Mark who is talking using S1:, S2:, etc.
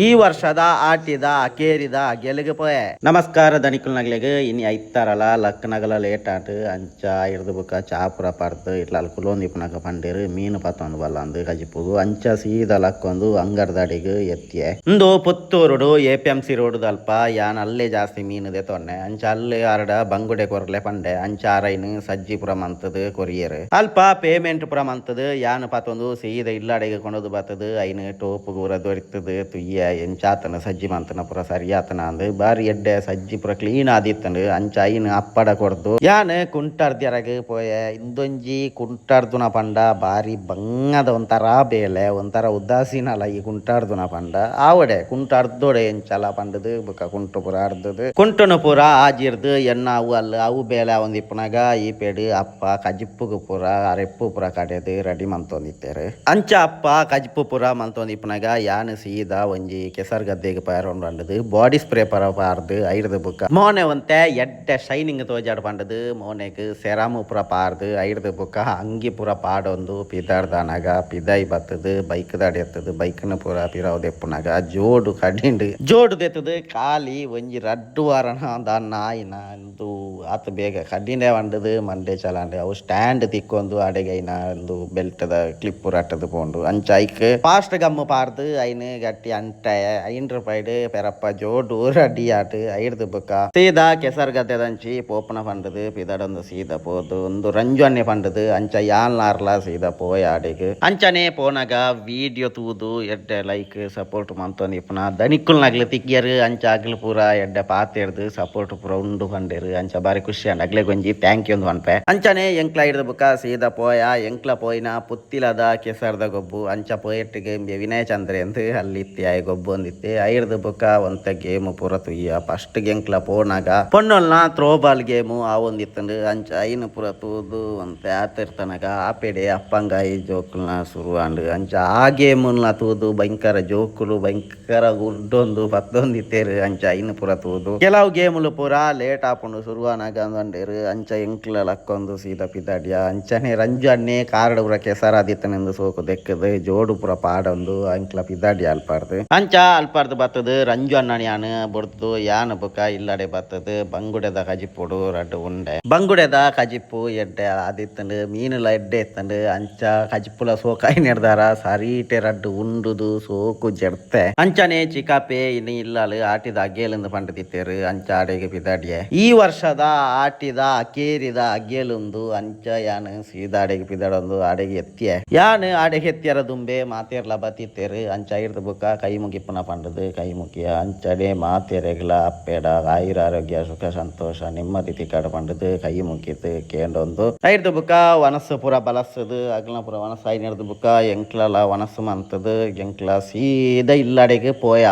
S1: ಈ ವರ್ಷದ ಆಟಿದ ಅಕೇರಿದ ಅಗೆಲಿಗೆ ಪೋಯೆ. ನಮಸ್ಕಾರ ದನಿಕುಲ್ನಗ್ಲೆಗ್. ಇನಿ ಐತಾರಲ ಲಕ್ಕನಗಲ ಲೇಟ್ ಆಟ್. ಅಂಚ ಇರ್ದು ಬುಕ್ಕ ಚಾಪುರ ಪರ್ದು ಇಟ್ಲ ಕುಲೊಂದಿಪ್ಪುನಗ ಪಂಡೆರ್ ಮೀನು ಪತ್ತೊಂದು ಬಲ್ಲಂದು ಕಜಿಪುಗು. ಅಂಚ ಸೀದಾ ಲಕ್ಕೊಂದು ಅಂಗರ್ದಡಿಗ್ ಎತ್ತಿಯೆ. ಉಂದು ಪುತ್ತೂರುಡು ಎಪಿಎಂಸಿ ರೋಡ್ ದಲ್ಪ. ಯಾನ್ ಅಲ್ಲೇ ಜಾಸ್ತಿ ಮೀನು ದೆತೊನ್ನೆ. ಅಂಚ ಅಲ್ಲೇ ಆರಡ ಬಂಗುಡೆ ಕೊರ್ಲೆ ಪಂಡೆ. ಅಂಚ ಅರೈನ್ ಸಜ್ಜಿ ಪುರ ಮಂತುದು ಕೊರಿಯೆರ್. ಅಲ್ಪ ಪೇಮೆಂಟ್ ಪುರ ಮಂತುದು ಯಾನ್ ಪತ್ತೊಂದು ಸೀದಾ ಇಲ್ಲಡೆಗ್ ಕೊನೊದು ಬತ್ತುದು ಐನ್ ಟೋಪುಗು ಪೂರ ದೊರಿತುದು ತುಯ್ಯ ಎಂಚಾತನ ಸಜ್ಜಿ ಮಂತನ ಪುರ ಸರಿಯಾತನ ಅಂದ್ ಬಾರಿ ಎಡ್ಡೆ ಸಜ್ಜಿ ಪುರ ಕ್ಲೀನ್ ಆದಿತ್ತಂಡು. ಅಂಚ ಐನ್ ಅಪ್ಪಡ ಕೊರ್ದು ಯಾನ್ ಕುಂಟರ್ದ್ಯರಗ್ ಪೋಯೆ. ಇಂದೊಂಜಿ ಕುಂಟರ್ದುನ ಪಂಡ ಬಾರಿ ಬಂಗದ ಒಂಥರ ಬೇಲೆ, ಒಂಥರ ಉದಾಸೀನಲ ಈ ಕುಂಟಾರ್ದುನ ಪಂಡ. ಆವಡೆ ಕುಂಟರ್ದೊಡೆ ಎಂಚಲ ಪಂಡದು ಬುಕ ಕುಂಟು ಪುರ ಅರ್ದದು ಕುಂಟುನು ಪುರ ಆಜಿರ್ದು ಎನ್ನ ಅವು ಅಲ್ಲ ಅವು ಬೇಲೆ ಆವೊಂದಿಪ್ಪುನಗ ಈ ಪೇಡು ಅಪ್ಪ ಕಜಿಪ್ಪುಗು ಪುರ ಅರೆಪ್ಪು ಪುರ ಕಡೆದು ರೆಡಿ ಮಂತೊಂದಿತ್ತೆರ್. ಅಂಚ ಅಪ್ಪ ಕಜಿಪ್ಪು ಪುರ ಮಂತೊಂದಿಪ್ಪುನಗ ಯಾನ್ ಸೀದಾ ಒಂಜಿ ಕೆಸರ್ ಗದ್ದೆಗ್ ಪೇರೊಂಡು ಪಂಡದು ಬಾಡಿ ಸ್ಪ್ರೇ ಪರ ಪಾರ್ದು ಐರ್ದು ಬುಕ್ಕ ಮೋನೆ ಒಂತೆ ಎಡ್ಡೆ ಶೈನಿಂಗ್ ತೋಜಾಡ್ ಪಂಡದು ಮೋನೆಗ್ ಸೆರಾಮು ಪುರ ಪಾರ್ದು ಐರ್ದು ಬುಕ್ಕ ಅಂಗಿ ಪುರ ಪಾಡೊಂದು ಪಿದಾಡ್ದಾನಗ ಪಿದಾಯಿ ಬತ್ತದು ಬೈಕ್ ದಾಡಿ ಎತ್ತದು ಬೈಕ್ನ ಪುರ ಪಿರಾವ್ ದೆಪ್ಪುನಗ ಜೋಡು ಕಡಿಂಡು. ಜೋಡು ದೆತ್ತದು ಖಾಲಿ ಒಂಜಿ ರಡ್ಡು ವಾರನ ದಾನ್ನ ಆಯಿನ ಇಂದು ಆತ್ ಬೇಗ ಕಡಿಂಡೆ ಪಂಡದು ಮಂಡೆ ಚಲಾಂಡೆ. ಅವು ಸ್ಟ್ಯಾಂಡ್ ತಿಕ್ಕೊಂದು ಅಡೆಗೆ ಐನ ಇಂದು ಬೆಲ್ಟ್ ದ ಕ್ಲಿಪ್ ರಟ್ಟದು ಪೋಂಡು. ಅಂಚ ಐಕ್ ಫಾಸ್ಟ್ ಗಮ್ ಪಾರ್ದು ಐನ್ ಗಟ್ಟಿ ಅಂಟೆ ಐನ್ ರೂಪಾಯಿಡ್ ಪೆರಪ್ಪ ಜೋಡು ರೆಡಿ ಆಟ್. ಐರ್ದು ಬುಕ್ಕ ಸೀದಾ ಕೆಸರ್ ಗದ್ದೆದಂಚಿ ಪೋಪುನ ಪಂಡದು ಪಿದಡೊಂದು ಸೀದಾ ಪೋದು ಉಂದು ರಂಜು ಪಂಡದು. ಅಂಚ ಯಾನ್ಲಾರ್ಲ ಸೀದಾ ಪೋಯ ಅಡೆಗ್. ಅಂಚನೆ ಪೋನಗ ವಿಡಿಯೋ ತೂದು ಎಡ್ಡೆ ಲೈಕ್ ಸಪೋರ್ಟ್ ಮಂತೊಂದಿಪ್ಪುನ ದನಿಕ್ಕುಲ್ನಗ್ಲು ತಿಕ್ಕಿಯರು. ಅಂಚ ಅಗ್ಲು ಪೂರ ಎಡ್ಡೆ ಪಾತೆರ್ದು ಸಪೋರ್ಟ್ ಪೂರ ಉಂಡು ಪಂಡೆರು. ಅಂಚ ಬಾರಿ ಖುಷಿ ಅಂಡ್ ಅಗ್ಲೆಗ್ ಒಂಜಿ thank you ಪನ್ಪೆ. ಅಂಚನೆ ಎಂಕ್ಲ ಐರ್ದು ಬುಕ್ಕ ಸೀದಾ ಪೋಯ. ಎಂಕ್ಲ ಪೋಯಿನ ಪುತ್ತಿಲದ ಕೆಸರ್ದ ಗೊಬ್ಬು. ಅಂಚ ಪೋಯೆಟ್ಟಿಗೆ ವಿನಯ ಚಂದ್ರೆ ಅಂದ್ ಅಲ್ಲಿ ಇತ್ತಿ ಆಯೆ ಗೊಬ್ಬು ಒಂದಿತ್ತೆ. ಐರ್ದು ಬುಕ್ಕ ಒಂತೆ ಗೇಮ್ ಪೂರ ತುಯ್ಯ. ಫಸ್ಟ್ ಎಂಕ್ಲ ಪೋನಾಗ ಪೊಣ್ಣೊಲ್ನ ಥ್ರೋ ಬಾಲ್ ಗೇಮು ಆವೊಂದಿತ್ತಂಡು. ಅಂಚ ಐನ್ ಪೂರ ತೂದು ಒಂತೆ ಆತಿರ್ತನಗ ಆಪೆಡೆ ಅಪ್ಪಂಗಾಯಿ ಜೋಕುಲ್ನ ಶುರು ಆಂಡ್. ಅಂಚ ಆ ಗೇಮುಲ್ನ ತೂದು ಭಯಂಕರ ಜೋಕುಲು ಭಯಂಕರ ಉರ್ಡೊಂದು ಪತ್ತೊಂದಿತ್ತೇರು. ಅಂಚ ಐನ್ ಪೂರ ತೂದು ಕೆಲವು ಗೇಮುಲು ಪೂರ ಲೇಟ್ ಆಪುಂಡು ಶುರುವಾನಾಗ ಅಂದಂಡೇರು. ಅಂಚ ಎಂಕ್ಲ ಲಕ್ಕೊಂದು ಸೀದಾ ಪಿದಾಡಿಯ. ಅಂಚನೆ ರಂಜು ಅಣ್ಣೆ ಕಾರಡ್ ಪೂರ ಕೆಸರಾದಿತ್ತನೆಂದು ಸೋಕು ದೆಕ್ಕದು ಜೋಡು ಪೂರ ಪಾಡೊಂದು ಅಂಕ್ಲ ಪಿದಾಡಿ ಅಲ್ಪಾರ್ದು. ಅಂಚ ಅಲ್ಪಾರ್ದು ಬತ್ತದು ರಂಜು ಅಣ್ಣನ ಯಾನ್ ಬೊಡ್ದು ಯಾನ್ ಬುಕ ಇಲ್ಲಡೆ ಬತ್ತದು ಬಂಗುಡೆದ ಕಜಿಪುಡು ರಡ್ಡು ಉಂಡೆ. ಬಂಗುಡೆದ ಕಜಿಪು ಎಡ್ಡೆ ಆದಿತ್ತಂಡು, ಮೀನುಲ ಎಡ್ಡೆ ಇತ್ತಂಡು. ಅಂಚ ಕಜಿಪುಲ ಸೋಕಾಯಿ ನೆಡ್ದಾರ ಸರೀಟೆ ರಡ್ಡು ಉಂಡುದು ಸೋಕು ಜಡ್ತೆ. ಅಂಚನೆ ಚಿಕಾಪೆ ಇನ್ನು ಇಲ್ಲಲು ಆಟಿದ ಅಗೇಲಂದು ಪಂಡದಿತ್ತೇರು. ಅಂಚ ಆಡೆಗೆ ಪಿದಾಡಿಯೆ. ಈ ವರ್ಷದ ಆಟಿದ ಅಕೇರಿದ ಅಗೇಲುಂದು. ಅಂಚ ಯಾನ್ ಸೀದಾ ಆಡೆಗೆ ಪಿದಾಡೊಂದು ಆಡೆಗೆ ಎತ್ತಿಯೆ. ಯಾನ್ ಆಡೆಗೆ ಎತ್ತಿಯರ ದುಂಬೆ ಮಾತೇರ್ಲ ಬತ್ತಿತ್ತೇರು. ಅಂಚ ಐರ್ದು ಬುಕ್ಕ ಕೈ ಮುಗಿಪುನ ಪಂಡದು ಕೈ ಮುಗಿಯ. ಅಂಚನೆ ಮಾತೆರೆಗ್ಲ ಅಪ್ಪೆಡ ಆಯುರ ಆರೋಗ್ಯ ಸುಖ ಸಂತೋಷ ನೆಮ್ಮದಿ ತಿಕ್ಕಡ ಪಂಡದು ಕೈ ಮುಗಿದು ಕೇಂಡೊಂದು ಐರ್ದು ಬುಕ್ಕ ವನಸ್ಸು ಪೂರ ಬಲಸದು ಅಗ್ಲ ಪೂರ ವನಸ್ಸು ಐನೆರ್ದು ಬುಕ್ಕ ಎಂಕ್ಲಲ ವನಸ್ಸು ಮಂತದು ಎಂಕ್ಲ ಸೀದಾ ಇಲ್ಲಡೆಗೆ ಪೋಯ.